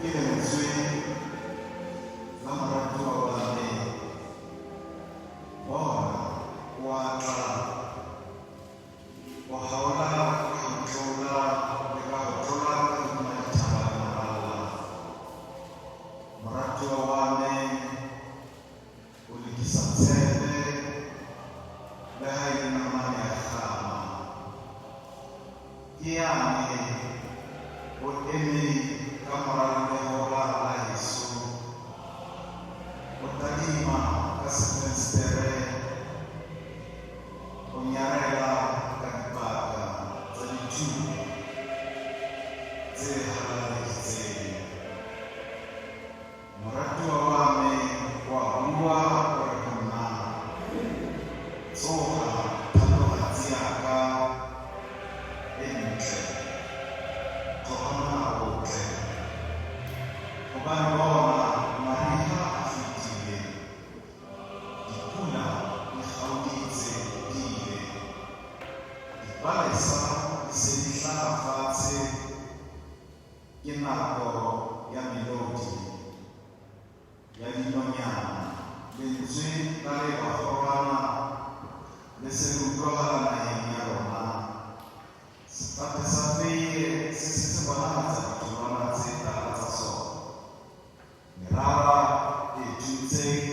Ke lentswe la moratuwa wa me. Bona, o a tla, o haola ka ho tlola le ka ho tlola ka hodima dithaba le maralla. Moratuwa wa me o lokisa tshepe le ha e le namane ya kgama. Ke yane o eme ka mora lehora la heso, o tadima ka sefenstere, o nyarela ka dipaka tsa ditulo tse halaleditseng. Moratuwa wa me o a bua, o re ho nna, Tsoha, thatohatsi ya ka e ntle, tloha mona o tle, hobane bona, mariha a fetile, dipula di kgaoditse di ile, dipalesa di se di hlaha fatshe. Ke nako ya melodi ya dinonyana. Lentswe la leebakgorwana le se le utlwahala naheng ya rona. Sefate sa feie se se se bonahatsa ditholwana tse tala tsa sona. Merara e thuntseng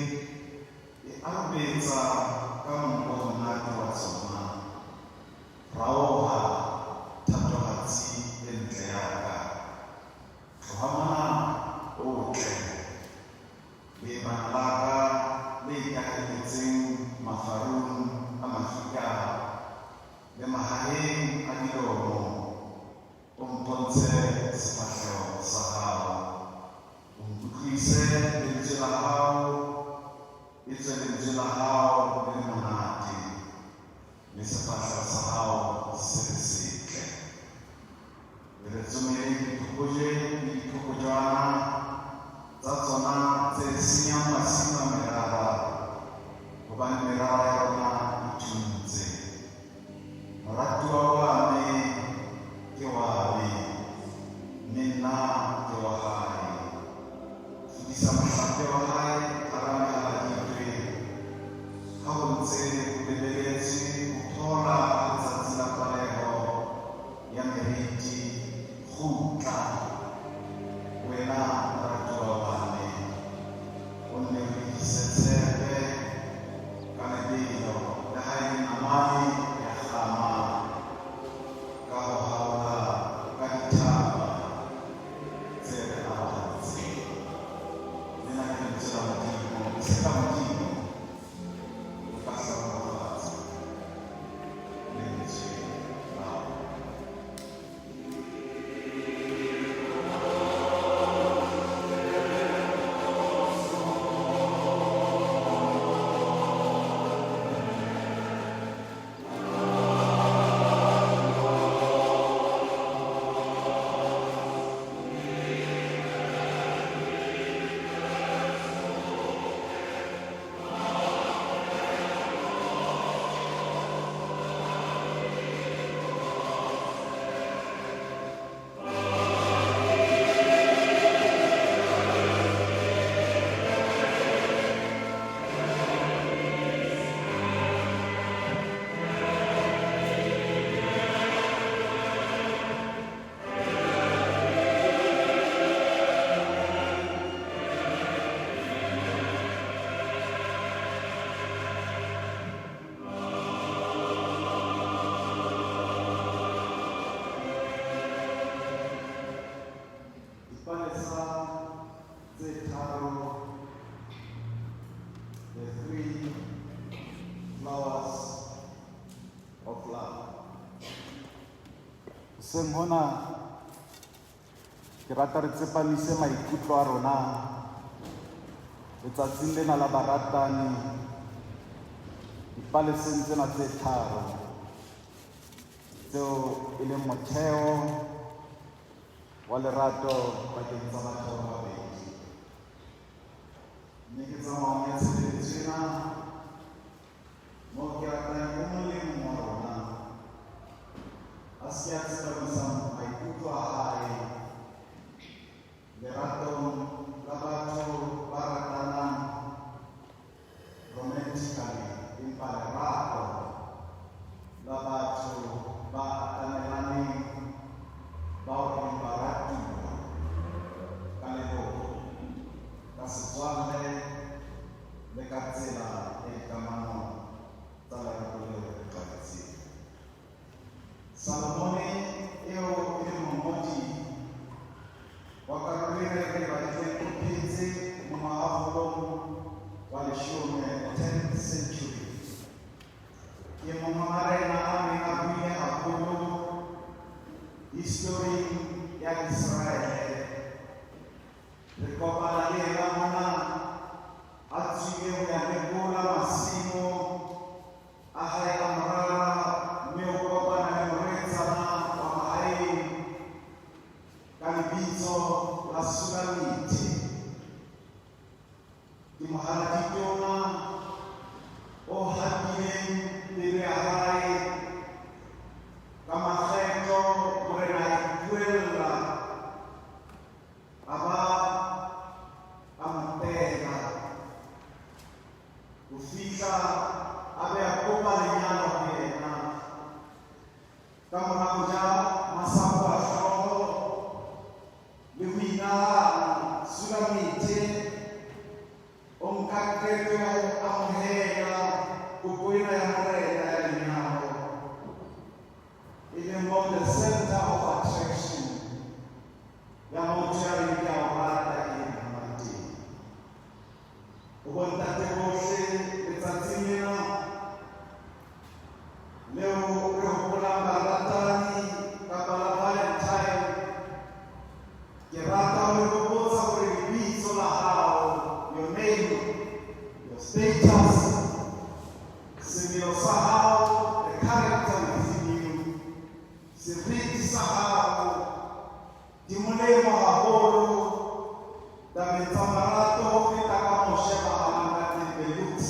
e arobetsa ka monko o monate wa tsona. Raoha, thatohatsi e ntle ya ka, tloha mona o tle. Leebana la ka le ikahelletseng mafarung a mafika le mahaheng a dilomo, o mpontshe sefahleho sa hao, o nkutlwise lentswe la hao, etswe lentswe la hao le le monate. Mme sefahleho sa hao se le setle. Le re tsomeleng diphokoje le diphokojwana tsa tsona tse senyang masimo a merara, hobane merara ya rona e thuntse. Moratuwa wa me ke wa me, mme nna ke wa hae. Fudisa mohlape wa hae hara mehaladitwe, ha ho ntse ho lebeletswe ho phola ha letsatsi la paleho ya meriti. Kgutla, wena moratuwa wa me, o nne o lokise tshepe ka lebelo, le ha e le namane ya kgama ka ho haola ka dithaba tse re arohantseng. Lena ke lentswe la Modimo. Se ka Modimo o ka hlohonolofatsa lentswe la ona. Dipalesa tse tharo, the three flowers of love. Hoseng hona ke rata re tsepamise maikutlo a rona letsatsing lena la baratani dipaleseng tsena tse tharo tseo e leng motheo wa lerato pakeng tsa batho ba babedi. Mme ke tsamaong ya tshebeletso ena moo ke ratang e mong le e mong wa rona a se ke a tsepamisa maikutlo a hae lerato Ka lebitso la Sulamithe, ke mohaladitona o hapileng pelo ya hae ka makgetlo. Morena a ipuella, a ba a mo tela ho fihla a be a kopa lenyalo ho yena. Ka mora ho ja masapo a hlooho le ho inahana, Sulamithe o nka qeto ya ho amohela kopo ena ya morena ya lenyalo, e leng mo the center of attraction ya motho ya reng ke a o rata e leng hona teng. Ho bontate bohle letsatsing lena leo re hopolang baratani kapa la Valentine, ke rata ho le hopotsa hore lebitso la hao, your name, your status, semelo sa hao, the character within you, seriti sa hao, di molemo haholo tabeng tsa marato ho feta ka mo shebahalang ka teng, the looks.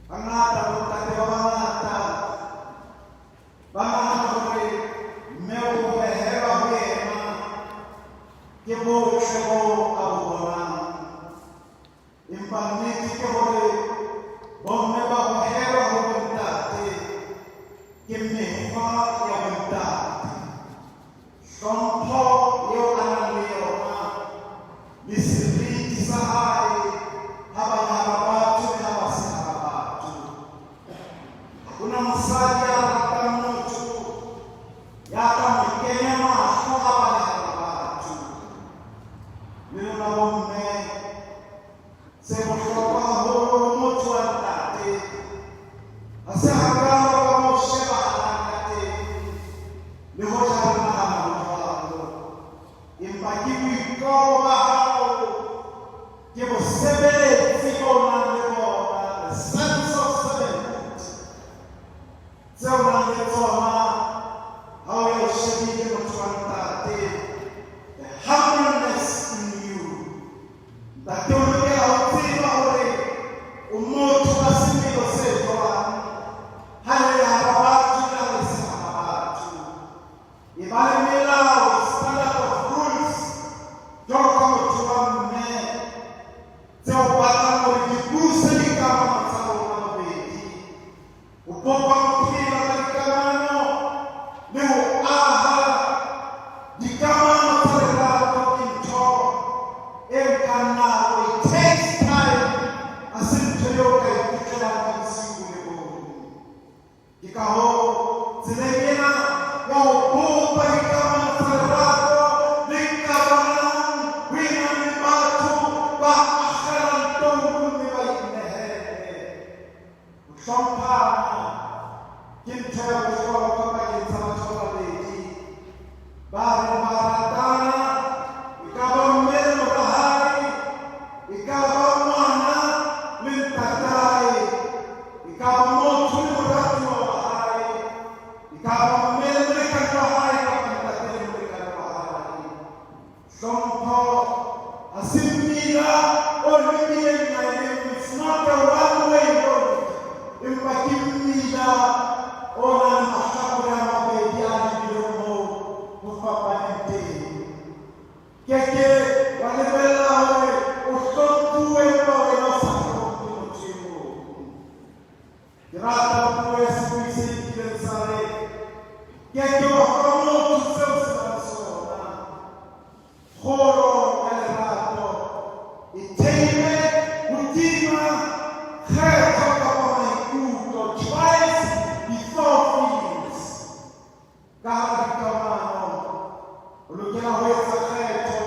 Hangata bontate ba bangata ba nahana hore mme o behelwa ho yena ke botle boo a bo bonang, empa nnete ke hore bomme ba hohelwa ho bontate ke mekgwa ya bontate, hlompho eo a nang le yona le seriti sa hae ha ba le hara batho le ha ba se hara batho. Ha hona mosadi ya ratang motho ya ka mo kenya mahlo ha ba le hara batho. Le lona bomme, se bohlokwa haholo ho motho wa ntate ha se hakalo ka mo shebahalang ka teng, le hoja re nahana ho jwalo, empa ke boikobo ba hao, ke bosebeletsi bo nang le bona, the sense of servanthood tseo nang le tsona ha o ya o shebile motho wa ntate, the humbleness in you. Ntate o lokela ho tseba hore o motho ka semelo se jwang ha le hara batho le ha le se hara batho. E ba le melao, standard of rules, jwalo ka motho wa mme, tseo batlang hore di buse dikamano tsa rona bobedi, ho bopa bophelo ka dikamano le ho aha dikamano tsa lerato ke ntho e nkang nako. It takes time, ha se ntho eo ka iphitlhelang ka bosiu bo le bong. Ke ka hoo tseleng ena ya ho bopa dikamano tsa lerato le nkabanang ho ena le batho ba akgelang toulo mme ba inehele. Ho hlomphana ke ntho ya bohlokwa pakeng tsa batho ba babedi ba reng ba ratana, e ka ba mme le mora hae, e ka ba ngwana le ntatae, e ka ba motho le moratuwa wa hae, e ka ba mme le molekane wa hae kapa ntate le molekane wa hae. Hlompho ha se mmila o lebileng naheng, it's not a one way road, empa ke mmila o nang le mahlakore a mabedi a lebileng moo ho fapaneng teng. Ke ke wa lebella hore o hlomphuwe empa wena o sa hlomphe motho e mong. Ke rata puo ya sebui se kileng sa re, ke ke wa fa motho seo se nang sona. Kgolo ya lerato e theilwe hodima kgetho kapa maikutlo, choice before feelings. Ka hara dikamano o lokela ho etsa kgetho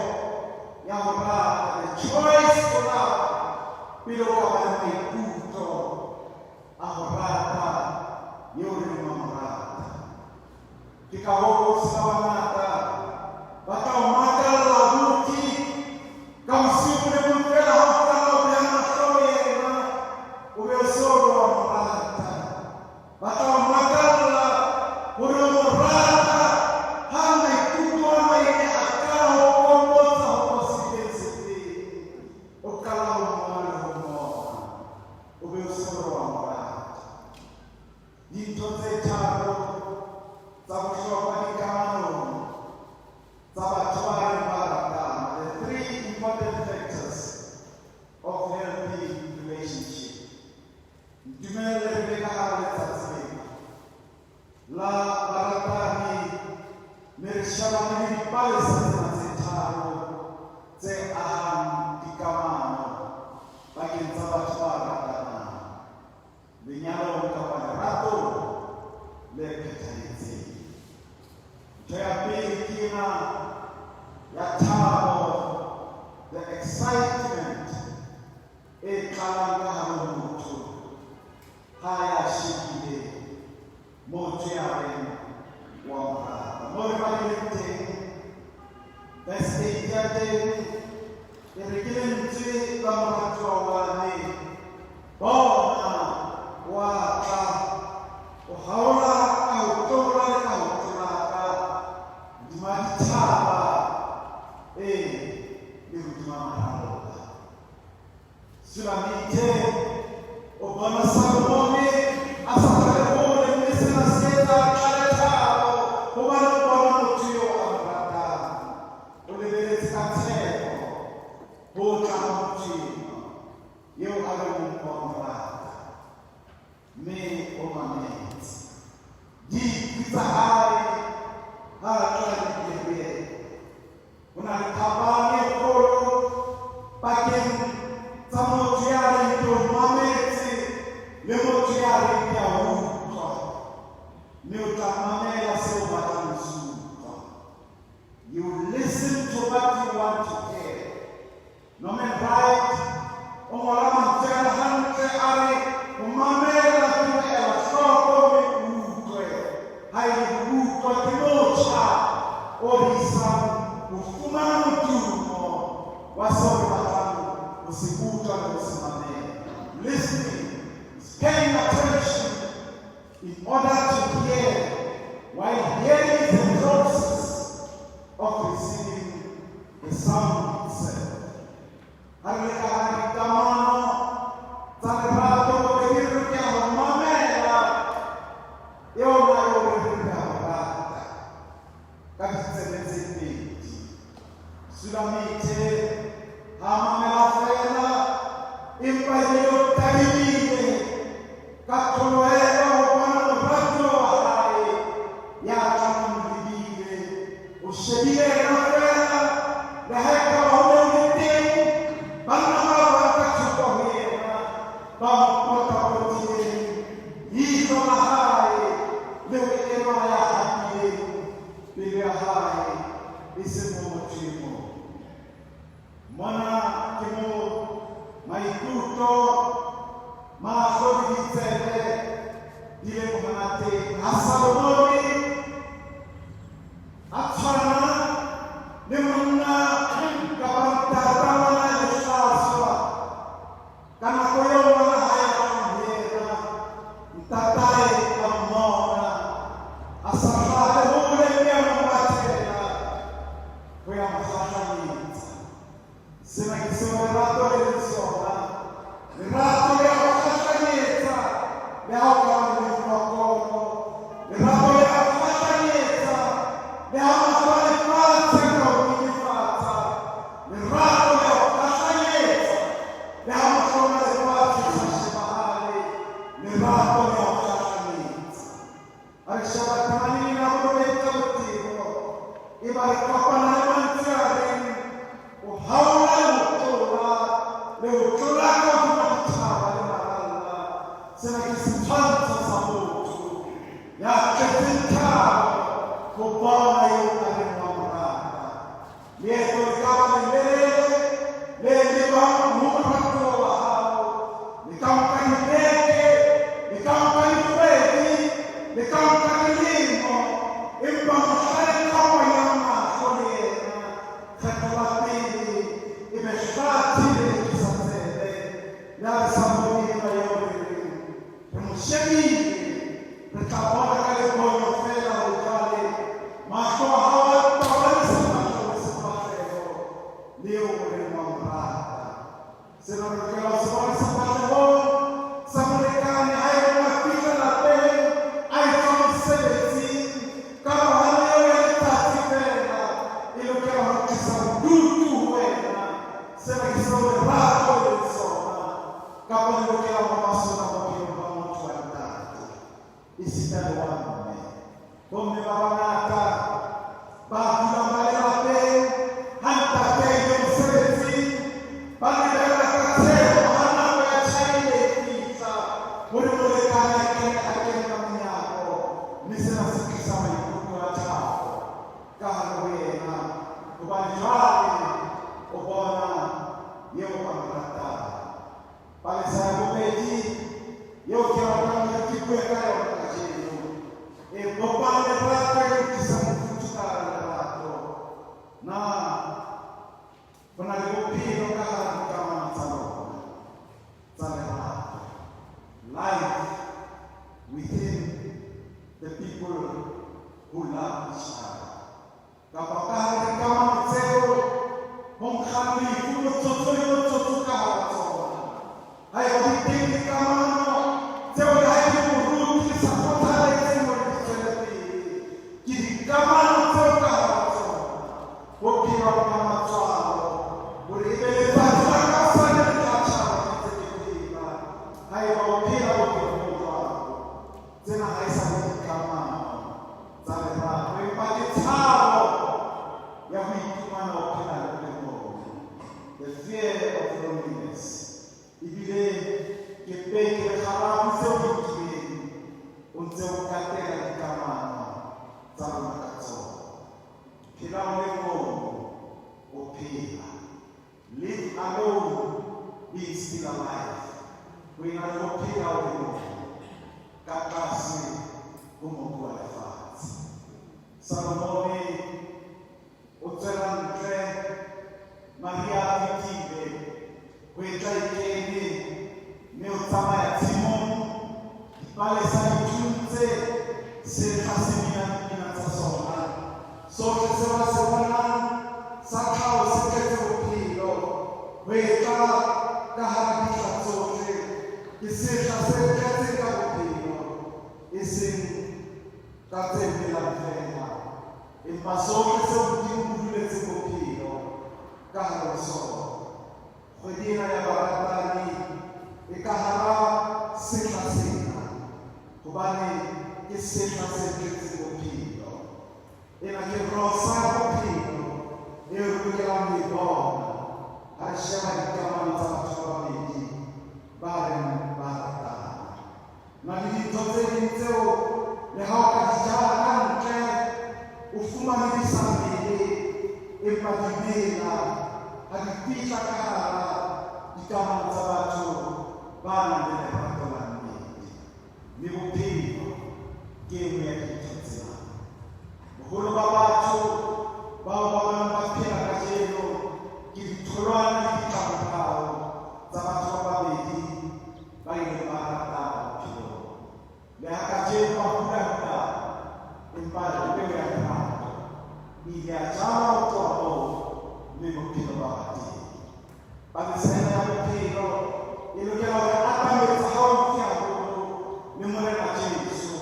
ya ho rata, the choice to love, pele o ka ba le maikutlo a ho rata eo re leng wa mo rata. Ke ka hoo se ba bangata ba tla o makalla abuti ka bosiu bo le bong feela ha o qala ho beha mahlo ho yena, o be o se o le wa mo rata. Ba tla o makalla hore o mo rata ha maikutlo a Verse 8 ya teng e re ke lentswe la moratuwa wa me, bona, wa tla, o haola ka ho tlola le ka ho tlolaka hodima dithaba, ee, le hodima maralla. Sulamithe o bona Salomone a sa tlale hole, mme sena se etsa tlale thabo hobane o bona motho eo a mo ratang. O lebeletse ka tshepo ho tla ha motho enwa eo a leng wa mo rata, mme o mametse dikwi tsa hae ha a tla di bile ho yena. Ho na le phapang e kgolo pakeng tsa motho ya reng ke o mametse le motho ya reng ke a utlwa, mme o tla mamela seo o batlang ho se utlwa. You listen to what you want to hear. Norman Wright o ngola mantswe ana hantle, a re ho mamela ke ho ela hloko mme o utlwe. Ha e le ho utlwa ke motjha o re isang ho fumana modumo wa seo re batlang ho se utlwa le ho se mamela. Listening is paying attention in order to hear, while hearing is the process of receiving the sound itself. Ha re le ka hara dikamano tsa lerato, bobedi re lokela ho mamela eona eo re reng re a mo rata ka ditsebe tse pedi. Sulamithe ha a mamela feela, empa ebile o tadimile ka tlholohelo ho bona moratuwa wa hae ya tlang o mo lebile. O shebile yena feela, le ha ekaba ho ne ho le teng banna ba bang ka thoko ho yena ba mo potapotileng, leihlo la hae le ho enwa ya hapileng pelo ya hae e seng ho motho e mong. Mona ke mo maikutlo, mahlo le ditsebe di leng hona teng. Ha Salomone a tshwana le monna kapa ntata ngwana a lehlaswa, ka nako eo ngwana hae a tlang ho yena, ntatae a mmona a sa hlahe hole, mme a mo mathela ho ya mo kgahlanyetsa. Sena ke seo lerato le leng sona. Lerato le a o kgahlanyetsa le ha o ka ba le mefokolo. Lerato le a o kgahlanyetsa le ha mahlo a lefatshe a ka o nyenyefatsa. Lerato le a o kgahlanyetsa le ha mahlong a lefatshe o sa shebahale. Lerato le a o kgahlanyetsa. Ha re sheba temaneng ya borobedi ka botebo, e ba re kopana le mantswe a reng o haola le ho tlola le ho tlola ka hodima dithaba le maralla. Sena ke setshwantsho sa motho ya tletseng thabo ho bona eo a reng wa mo rata. Leeto le ka ba lelelele le lebang ho moratuwa wa hao, le ka nka dibeke, le ka nka dikgwedi, le ka nka dilemo, empa mohla le kgaohanyang mahlo le yena kgetlo la pele, e be hlathe le lekisa tsebe, le ha re sa bone enwa eo re reng re mo shebile, re tla bona ka lebonyo feela hore jwale mahlo a hao a tobane sefahleho le sefahleho le eo o reng wa mo rata. Sena re lokela ho se bona sefahlehong sa molekane ha e le a fihla lapeng a etswa mosebetsing. Karohano eo ya letsatsi feela e lokela ho tlisa bodutu ho wena. Sena ke seo lerato le leng sona, kapa le lokela ho ba sona bophelong ba motho wa ntate esita le wa mme. Bomme ba bangata ba dulang ba le lapeng ha ntate a ile mosebetsing ba lebella ka tshepo ha nako ya tjhaile e fihla hore molekane a kene ka monyako, mme sena se tlisa maikutlo a thabo ka hare ho yena hobane jwale o bona eo a mo ratang. Palesa ya bobedi eo ke ratang hore ke bue ka yona kajeno e bopang lerato, e tlisa mofuthu ka hara lerato. Na Ho na le bophelo ka hara dikamano tsa lona tsa lerato. Life within the people who love each other. Kapa ka hara dikamano tseo ho nkgang lefu motsotso le motsotso ka hara tsona. Haeba di teng dikamano tseo le ha e le moruti le sa kgothaletseng hore di tswele pele, ke dikamano tseo ka hara tsona ho phelwang ka matswalo hore e be letsatsi la ka hosane le tla tjhaba ke ntse ke phela. Haeba o phela bophelo bo jwalo, tsena ha e sa le dikamano tsa lerato, empa ke tshabo ya ho iphumana o phela le le mong. The fear of loneliness. Ebile ke peke le kgarafu tseo di nkileng o ntse o katela dikamano tsa lona ka tsona. Phela o le mong, o phela. Live alone, being still alive. Ho ena le ho phela o le mong ka tlase ho mobu wa lefatshe. Salomone o tswela ntle, Maria a fetile, ho etla e kene, mme o tsamaya tshimong, dipalesa di thuntse, sehla se bina dipina tsa sona. Sohle seo a se bonang sa tlhaho se tletse bophelo, ho etla ka hara dihla tsohle, ke sehla se tletseng ka bophelo, e seng ka tse melang feela, empa sohle seo Modimo o duletseng bophelo ka hare ho sona. Kgwedi ena ya baratani e ka hara sehla sena, hobane ke sehla se tletseng bophelo. Ena ke rosa ya bophelo eo re lokelang ho e bona ha re sheba dikamano tsa batho ba babedi ba reng ba ratana. Na le dintho tse ding tseo le ha o ka di jala ka ntle o fumane di sa mele, empa di mela ha di fihla ka hara dikamano tsa batho ba nang le lerato la nnete. Mme bophelo ke e nngwe ya dintho tsena. Boholo ba batho bao ba bonang ba phela kajeno ke ditholwana le ditlamorao tsa batho ba babedi ba ileng ba ratana bophelong. Le ha kajeno ba hula-hula, empa peo ya lerato e ile ya jalwa ho tloha moo, mme bophelo ba ba teng. Palesa ena ya bophelo e lokela hore atametsa haufi haholo le Morena Jesu.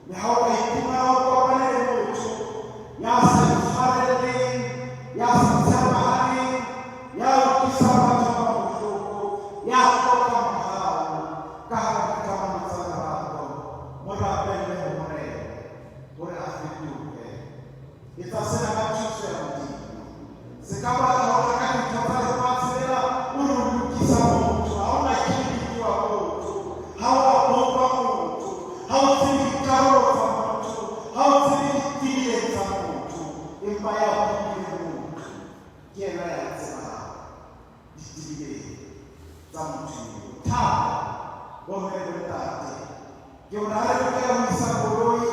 Le ha o ka iphumana o kopane le motho ya sa itshwareleng, ya sa tshepahaleng, ya utlwisang batho ba bohloko, ya hlokang mohau ka hara dikamano tsa lerato, mo rapelle ho Morena hore a fetohe. Etsa sena ka thuso ya Modimo. Se ka batla ho tla ka dintho tsa lefatshe lena o re o lokisa motho. Ha o na kliniki wa motho, ha o a bopa motho, ha o tsebe dikarolo tsa motho, ha o tsebe ditileng tsa motho, empa ya bopileng motho ke yena ya tsebang ditileng tsa motho eo. Thabo, bomme le bontate, ke hore ha re lokela ho isa koloi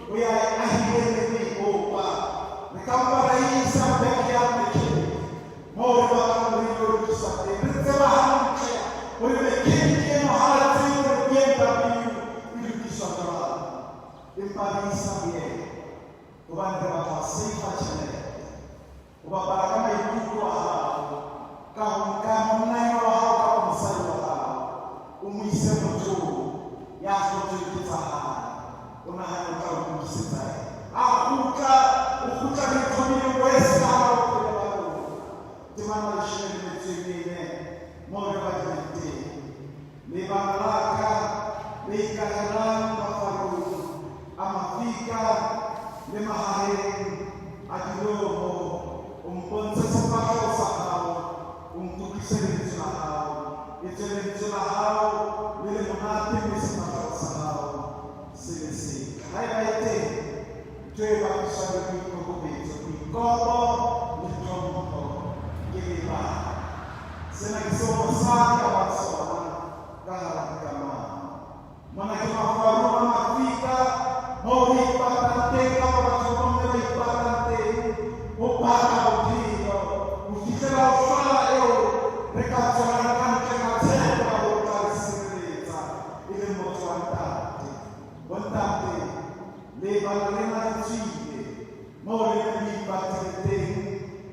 ho ya e ahileng le ho e bopa, re ka mpa ra e isa backyard mechanic moo re batlang hore e lo lokiswa teng. Re tseba hantle hore mechanic eno ha a tsebe hore BMW e lokiswa jwang, empa re isa ho yena hobane re batla ho save-a tjhelete. Ho bapala ka maikutlo a hao ka ho nka monna enwa wa hao kapa mosadi wa hao o mo ise mothong ya hlotsweng ke tsa hae, o nahane o tla o lokisetsa yena. Ha kgutla, o kgutla dintho di le worse ka hara bophelo ba lona. Temana leshome le metso e mene moo re badileng teng. Lebala la ka le ikahelang mafarung a mafika le mahaheng a dilomo, o mpontshe sefahleho sa hao, o nkutlwise lentswe la hao. Etswe lentswe la hao le le monate, mme sefahleho sa hao se le setle. Haeba e teng ntho e bapiswang le boikokobetso, boikobo le tlhompho, ke lebala. Sena ke seo mosadi a bang sona ka hara dikamano. Mona ke mafaru a mafika moo re ipatang teng kapa batho ba bomme ba ipatang teng ho baka bophelo ho fihlela ho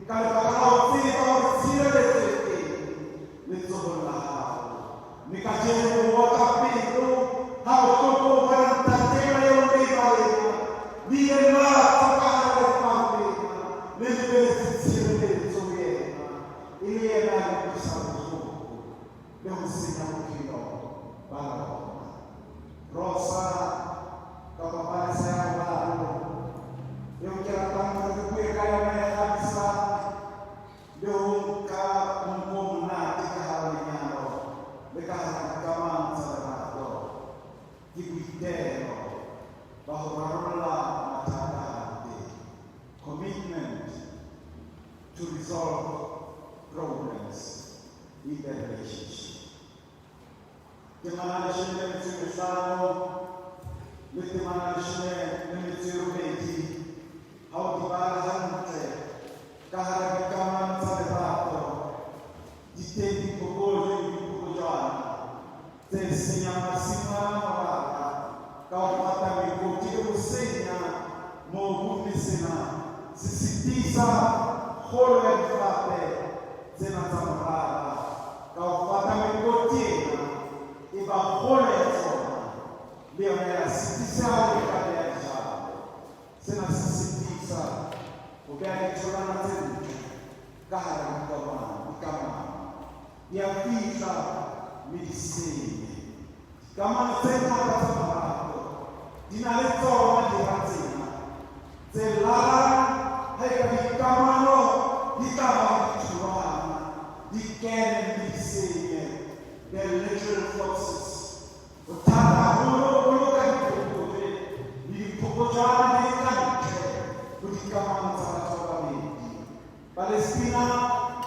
Ka lebaka la ho tseba hore tshireletso e teng letsohong la hao. Mme kajeno o otla pelo ha bohloko ho bona ntate enwa eo le ba lena le ileng la tswa ka hara lefatshe lena le lebeletse tshireletso ho yena, e le yena ya le utlwisang bohloko le ho senya bophelo ba lona. Rosa kapa palesa ya boraro eo ke ratang hore re bue ka yona e kgabisa le ho nka monko o monate ka hara lenyalo le ka hara dikamano tsa lerato ke boitelo ba ho rarolla mathata hampe. Commitment to resolve problems in the relationship. Temana leshome le metso e mehlano le temana leshome le metso e robedi ha o di bala hantle ka hara dikamano tsa lerato di teng diphokojwe le diphokojwana tse senyang masimo a morara ka ho pata mekoti le ho senya mobu, mme sena se sitisa kgolo ya difate tsena tsa morara. Ka ho fata mekoti ena e ba kgolo ya tsona le yona ya sitisa hore e ka beha dijalo. Sena se sitisa ho beha ditholwana tse ntle ka hara dikamano. Di a fihla mme di senye. Dikamano tse ngata tsa marato di na le tsona dira tsena tse lalang ha eka dikamano di tla ba le ditholwana, di kene mme di senye. The little foxes. Ho thata haholo ho boloka diphokojwe le diphokojwana di le ka ntle ho dikamano tsa batho ba babedi. Palestina,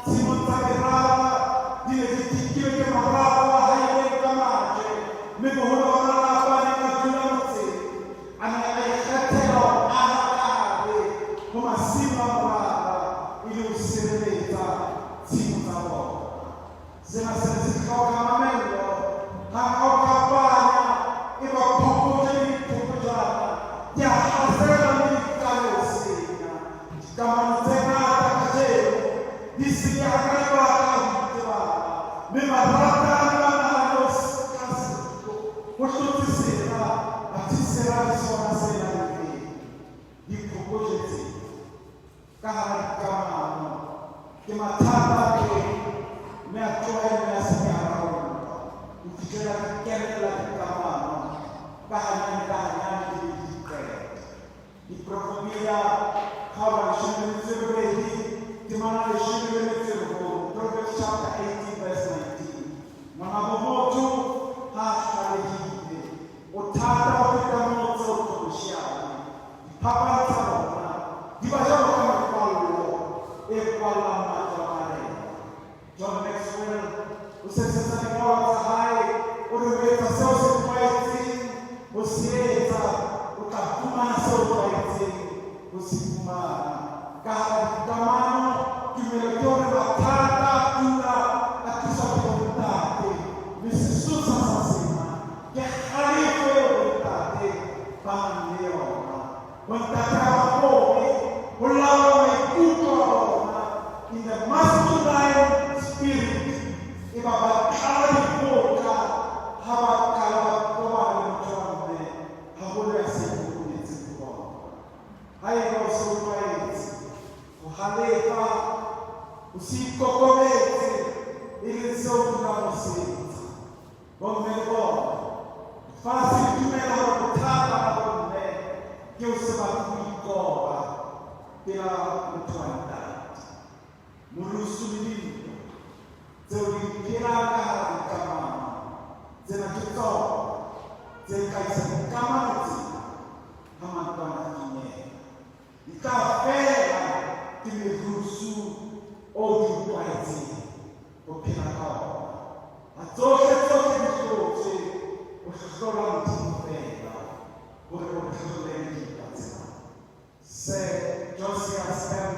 tshimong tsa merara di ne di dikilwe ke marako a hailweng ka majwe, mme boholo ba malapa a neng a dula motseng a ne a ikgethela ho aha ka hare ho masimo a morara e le ho sireletsa tshimo tsa bona. Sena se ne se hloka mamello. Hang ha o ka panya, eba phokojwe le diphokojwana di a hlasela mme di qale ho senya. Dikamano tse ngata kajeno di senyeha ka lebaka la ho itebala, mme baratani ba nahane ho hlotse sera, athe sera ke sona se nang le teng. Diphokojwe tsena ka hara dikamano ke mathata a teng mme a tlohelle a se ke a rarollwa ho fihlela di kenella dikamano ka hanyane ka hanyane di be di di qeta. Diproverbia kgaolo leshome le metso e robedi temana leshome le metso e robong, Proverbs chapter 18 verse 19. Ngwanabo motho ha a hlalehile o thata ho feta motse o qhobosheane. Diphapang tsa bona di ba jwalo ka mekwallo e kwallang matlo a marena. John Maxwell o sesetsa dingolwa tsa hae o re ho etsa seo se tlwaetseng ho se etsa, o tla fumana seo o tlwaetseng ho se fumana. Ka hara dikamano, tumelo ke hore mathata a dula a tliswa ke bontate, mme sesosa sa sena ke kgalefo eo bontate ba nang le yona. Bontate ha ba kgone ho laola maikutlo a bona in the masculine spirit, e ba ba tlala dikgoka ha ba qala ba tobana le motho wa mme, haholo ya se ikokobetseng ho bona. Haeba o se o tlwaetse ho halefa, o se ikokobetse, e leng seo o dulang o se etsa. Bomme le bona lefatshe le dumela hore bothata ba bomme ke ho se batle ho ikoba pela motho wa ntate. Morusu le dintwa tseo di phelang ka hara dikamano tsena ke tsona tse ka isa dikamano tsena ha matlwana a ineela. Di tla fela ke merusu o di tlwaetseng ho phela ka ona. Ha tsohle tsohle di hlotswe, o hlola Modimo feela hore o re hlolele dintwa tsena. Sir Josiah Stamp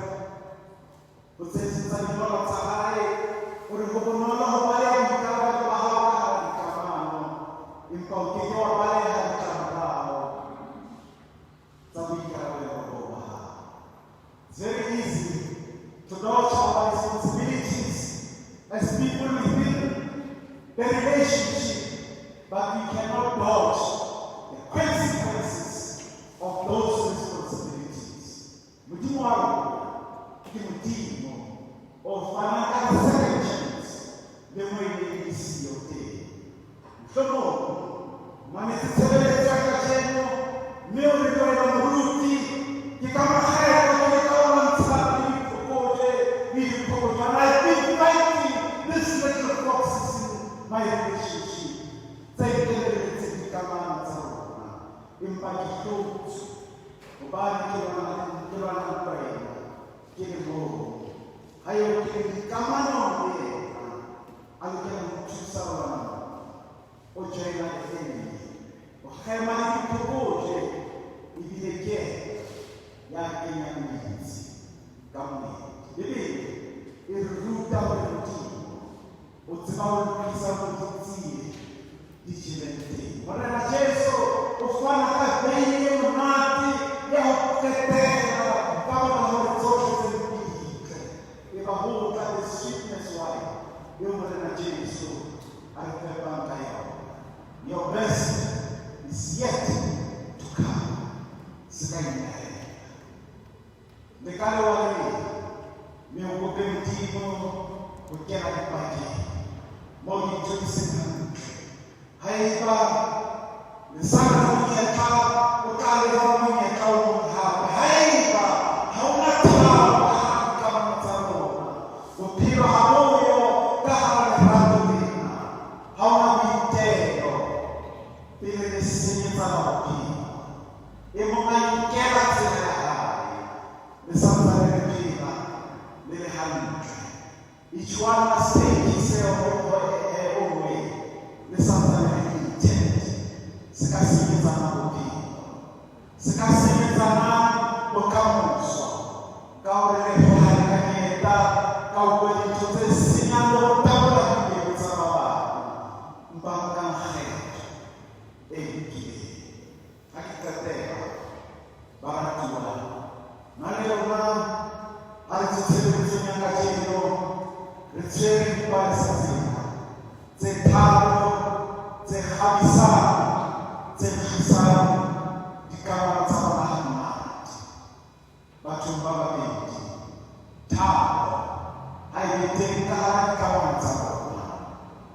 ho tsesetsa dingolwa tsa hae o re ho bonolo ho baleha boikarabelo ba hao ka hara dikamano, empa o ke ke wa baleha ditlamorao tsa boikarabelo boo ba hao. It's very easy to dodge our responsibilities as people within the relationship, but we cannot dodge the consequences of those responsibilities. Modimo wa rona ke Modimo o fanang ka second chance le mo e neng e siyo teng. Mohlomong o mametse tshebeletso ya kajeno mme o re wena moruti ke ka makgetlo ke leka ho lwantshana le diphokoje le diphokojwana. I've been fighting these little foxes in my relationship tse kenelletseng dikamano tsa rona, empa ke hlotswe hobane ke lwana ntwa ena ke le mong. Ha eo ke le dikamanong le yena a lokela ho thusa ho lwana, o joina the enemy, o kgema le diphokoje, ebile ke yena ya kenyang metsi ka moedi. Bibele e re ruta hore Modimo o tseba ho lokisa mo ditsie di jeleng teng. Morena Jesu o fana ka veine e monate ya ho qetela ka baka hore tsohle tse mpe di tle. Eba ho tla the sweetness wine eo Morena Jesu a re fepang ka yona. Your best is yet to come. Se ka inehela. Le ka lewa le mme o kope Modimo ho kena dipakeng moo dintho di seng hantle. Haeba le sa na le monyetla, o tla lefa monyetla o mong hape. Haeba ha o na thabo ka hara dikamano tsa lona, bophelo ha bo yo ka hara lerato lena, ha o na boitelo, pele le senyetsana bophelo. E mong a inkela tsela ya hae, le santsane le phela le le hantle. Each one must take his own way, le santsane le intact. Se ka senyetsana bophelo, se ka senyetsana bokamoso, ka hore le hlohane ka dieta, ka ho bua dintho tse senyang le ho tabola dipelo tsa ba bang. Empa nkang kgetho e lokileng. Ha ke qetela, baratuwa, nna le lona ha re tswe tshebeletsong ya kajeno, re tshwere dipalesa tsena tse tharo tse kgabisang, tse nkgisang dikamano tsa rona ha monate bathong ba babedi. Thabo ha e be teng ka hara dikamano tsa rona,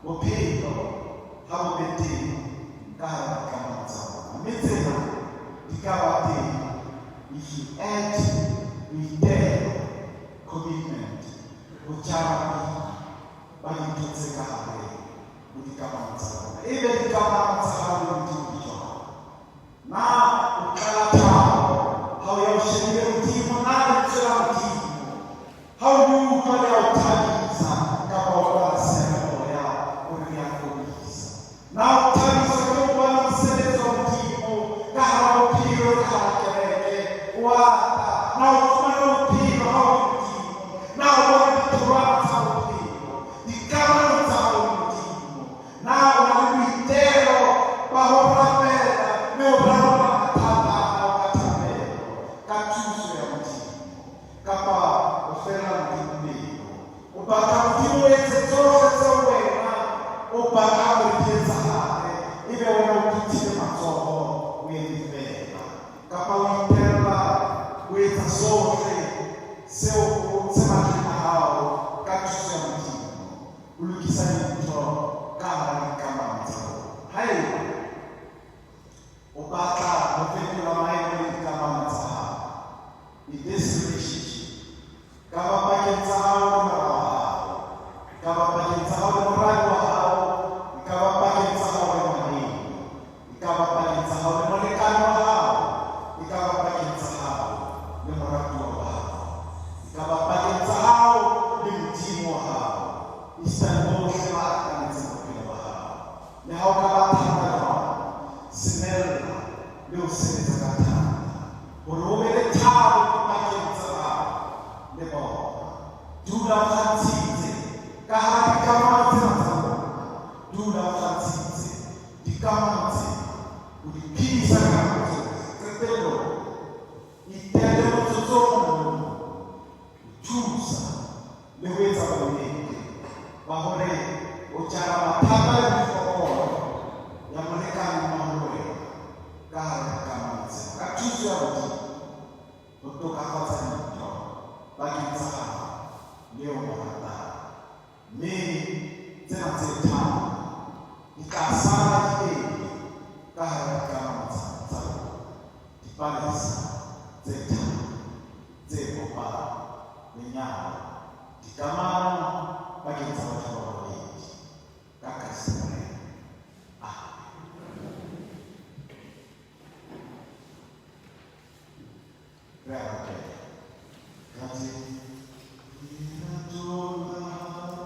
bophelo ha bo be teng ka hara dikamano tsa rona, mme tsena di ka ba teng if you add boitelo, commitment, bojarabi ba dintho tse ka hare ho dikamano tsa rona. Ebe dikamano tsa hao le Modimo di jwang? Na o tlala thabo ha o ya o shebile Modimo? Na lentswe la Modimo ha o le utlwa le a o thabisa, kapa o kwala seyalemoya o re le a kgodisa? Na o thabiswa ke ho bona mosebetsi wa Modimo ka hara bophelo le ka hara kereke o ata? Na o fumane bophelo ha o le Modimo? Na o bona ditholwana tsa bophelo, dikamano tsa hao le Modimo? Na o na le boitelo ba ho rapela mme o rarolla mathata a hao ka thapelo, ka thuso ya Modimo, kapa o fela Modimo pelo, o batla Modimo o etse tsohle tseo wena o batlang hore di etsahale, ebe wena o phuthile matsoho o eme feela, kapa o itella o etsa sohle seo se matleng a hao ka thuso ya Modimo, o lokisa dintho ka hara dikamano tsa rona? Haeba o batla ho fetola maemo le dikamano tsa hao in this relationship, ka ba pakeng tsa hao le mora wa hao, ka ba pakeng tsa hao le moradi wa hao, e ka ba pakeng tsa hao le ngwaneno, e ka ba pakeng tsa hao le molekane wa hao, e ka ba pakeng tsa hao le moratuwa wa hao, e ka ba pakeng tsa hao le Modimo wa hao, esita le bohle ba atametseng bophelo ba hao. Le ha o ka ba thata jwang, semella le ho sebetsa ka thata hore o be le thabo dipakeng tsa hao le bona. Dula o kgantshitse ka hara dikamano tsena tsa lona, dula o kgantshitse dikamano tsena, o di phedisa ka nako tsohle. Qetellong, itelle motsotso o mong ho thusa Le ho etsa bonnete ba hore o jara mathata le mefokolo ya molekane mmoho le wena ka hara dikamano tsena ka thuso ya Modimo ho tokafatsa dintho bakeng tsa hao le eo o mo ratang. Mme tsena tse tharo di tla sala di eme ka hara dikamano tsa lona, dipalesa tse tharo tse bopang lenyalo, dikamano pakeng tsa batho ba babedi ka Kreste Morena. Amen. Re a rapela. Ntate, lerato la hao.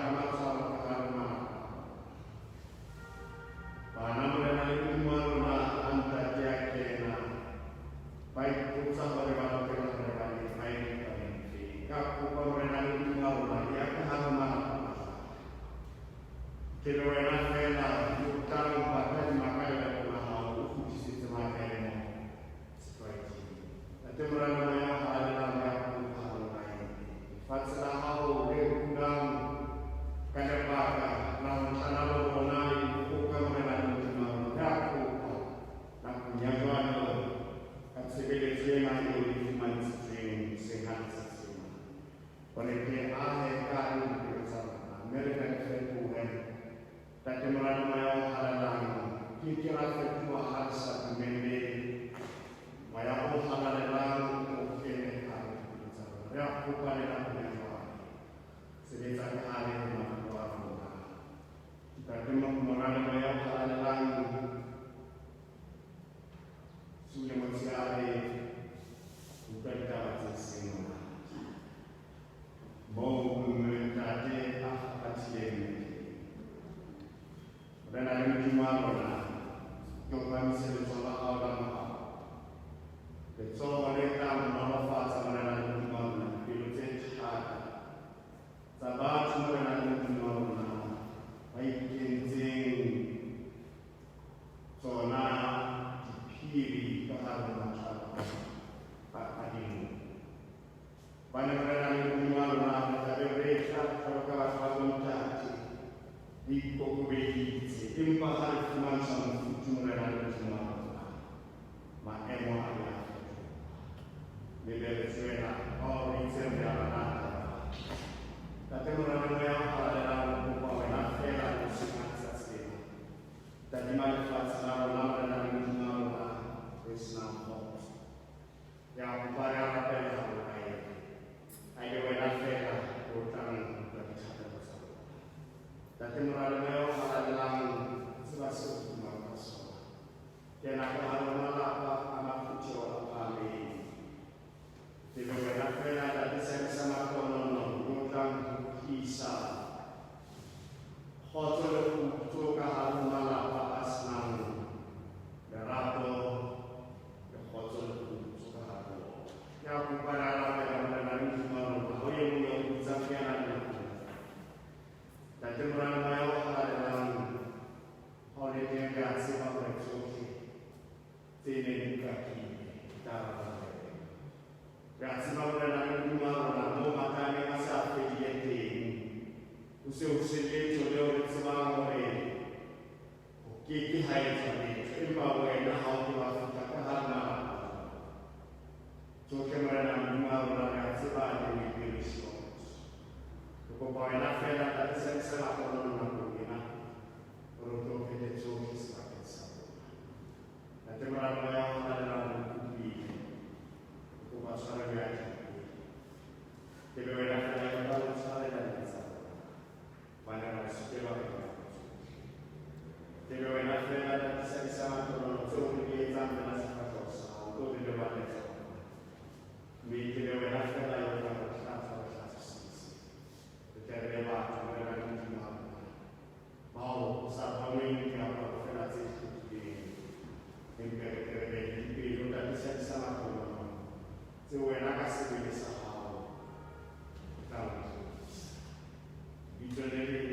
ka matswalo ka hare malapa. Bana Morena le Modimo wa rona ha ntate a kena, ba ipotsa hore ba lokela hore ba ye ba ye tabeng efe. Ka kopa Morena le Modimo wa rona ya ka hare malapa a hlaha. Ke le wena feela o tlang ho ba tadima ka lerato la hao, o kgutlisetse maemo setlwaeding. Ntate Morena Moya o Halalelang ya kopa hore ba eme. Lefatshe la hao le kulang ka lebaka la ho tlala le rona le dikgoka Morena le Modimo wa rona. Re a kopa nakong ya jwale ka tshebeletso ena eo re fumantshitsweng hoseng ha letsatsi lena, hore re ahe ka hare ho dipelo tsa rona, mme re tle re fetohe. Ntate Morena Moya o Halalelang, ke ke ra fetoha ha re sa dumelle Moya o Halalelang o kene ka hare ho dipelo tsa rona. Re a kopa le nakong ya jwale, sebetsa ka hare ho maphelo a rona. Ntate Morena Moya o Halalelang, bosiu le motshehare utlwa ditaba tse seng monate. Moo mme ntate a kgaphathileng mme. Morena le Modimo wa rona, ke o phahamise letsoho la hao la mohau. Letsoho le tlang ho nolofatsa Morena le Modimo wa rona dipelo tse thata tsa batho Morena le Modimo wa rona ba ikentseng tsona diphiri ka hare ho matlalo a dinku. Hobane Morena le Modimo wa rona re tla be re tla jwalo ka batho ba bontate re ikokobeditse, empa ha re fumantshwa mofuthu Morena le Modimo wa rona, maemo a be a fetoha. Mme be re tswela bao re itseng re a ba rata ba batho. Ntate Morena Moya o Halalelang, re kopa wena feela hoseng ha letsatsi lena. Tadima lefatshe la rona Morena le Modimo wa rona le senang kgotso. Re a kopa re a rapela hore ka ena. A ebe wena feela o tlang ho utlwa dithapelo tsa rona. Ntate Morena Moya o Halalelang, tseba seo re dumang ka sona. Kena ka hare ho malapa a maphutheho a phahameng. Ebe wena feela Ntate Seane sa Matonono o tlang ho tlisa kgotso le kgutso ka hare ho malapa a senang lerato le kgotso le kgutso ka hare ho ona. Ke a kopa le a rapela Morena le Modimo wa rona, ha o e mong ya o bitsang ke yena le nakong. Ntate Morena Moya o Halalelang, ha o le teng re a tseba hore tsohle tse neng di qakile di tla rarolleha. Re a tseba Morena le Modimo wa rona moo matla a neng a se a fedile teng, ho se ho se letho leo re tsebang hore ho ke ke ha etswa letho, empa wena ha o ke wa fihla ka hare malapa a rona. Tsohle Morena Modimo wa rona re a tseba le will be restored. Re kopa wena feela Ntate Seane sa Matonono nakong ena hore o tlo phete tsohle sebakeng sa rona. Ntate Morena Moya o Halalelang re kopile. Re kopa tshwarelo ya dibe. Ke be wena feela ya tla re tshwarela dibe tsa rona. Hobane ra o sitelwa ka dinako tsohle. Ke be wena feela Ntate Seane sa Matonono tseo re di etsang pela sefahleho sa hao, o tlo re lebale tsona. Mme ke be wena feela ya tla re hlatswa re hlatswisise. Re tle re be batho Morena le Modimo wa rona. Bao o sa bonweng diaparo feela tse hlwekileng. Empa re tle re be le dipelo Ntate Seane sa Matonono tseo wena ka sebele sa hao o tla o di hlwekisa. Lebitsong le leng